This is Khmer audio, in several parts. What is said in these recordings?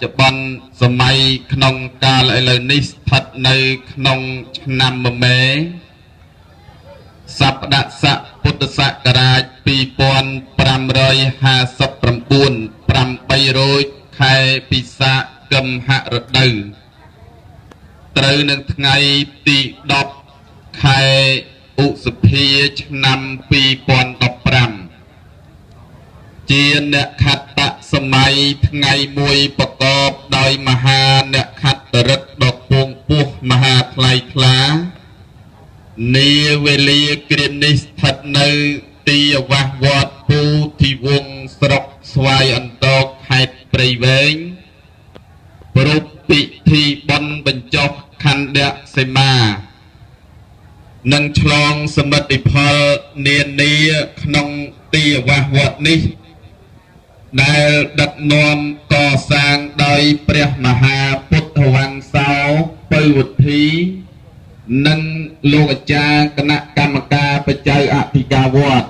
ច្ចុប្បន្នសម័យក្នុងកាលឥឡូវនេះស្ថិតនៅក្នុងឆ្នាំមមេសប្តាហ៍ស័កពុទ្ធសករាជ2559 800ខែពិសាខកឹមហរដូវត្រូវនឹងថ្ងៃទី10ខែឧសភាឆ្នាំ2015ជាអ្នកខត្តសម័យថ្ងៃមួយប្រកបដោយមហាអ្នកខត្តរិទ្ធដ៏ពងពោះមហាថ្លៃថ្លានាវេលាគ្រានេះស្ថិតនៅទីអាវាសវត្តពូធីវង្សស្រុកស្វាយអន្តោកខេត្តព្រៃវែងប្រារព្ធពិធីបុណ្យបញ្ចុះខណ្ឌសីមានិងឆ្លងសមិទ្ធផលនានាក្នុងទីអាវាសវត្តនេះដែលដឹកនាំកសាងដោយព្រះមហាពុទ្ធវង្សោពៅវុធីនិងលោកអាចារ្យគណៈកម្មការបច្ច័យអធិការវត្ត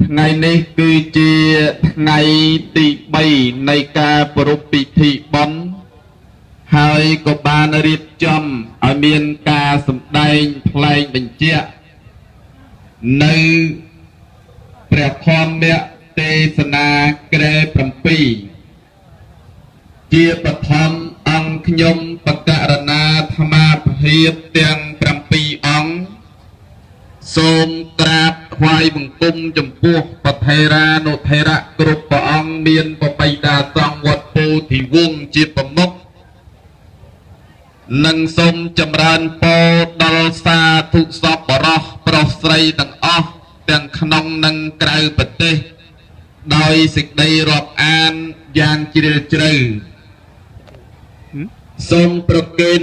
ថ្ងៃនេះគឺជាថ្ងៃទី3នៃការប្រារព្ធពិធីបុណ្យហើយក៏បានរៀបចំឲ្យមានការសម្ដែងថ្លែងបញ្ជាក់នៅព្រះធម្មទេសនាក្រែ7ជាបឋមអង្គខ្ញុំបកករណាធម្មាភាពទាំង7អង្គសូមក្រាបថ្វាយបង្គំចំពោះបថេរានុថេរៈគ្រប់ព្រះអង្គមានបបិតាសង្ឃវត្តពោធិវង្សជាប្រមុខនិងសូមចម្រើនពរដល់សាធុសពបរោះប្រុសស្រីទាំងអស់ទាំងក្នុងនិងក្រៅប្រទេសដោយសេចក្តីរាប់អានយ៉ាងជ្រាលជ្រៅសូមប្រគេន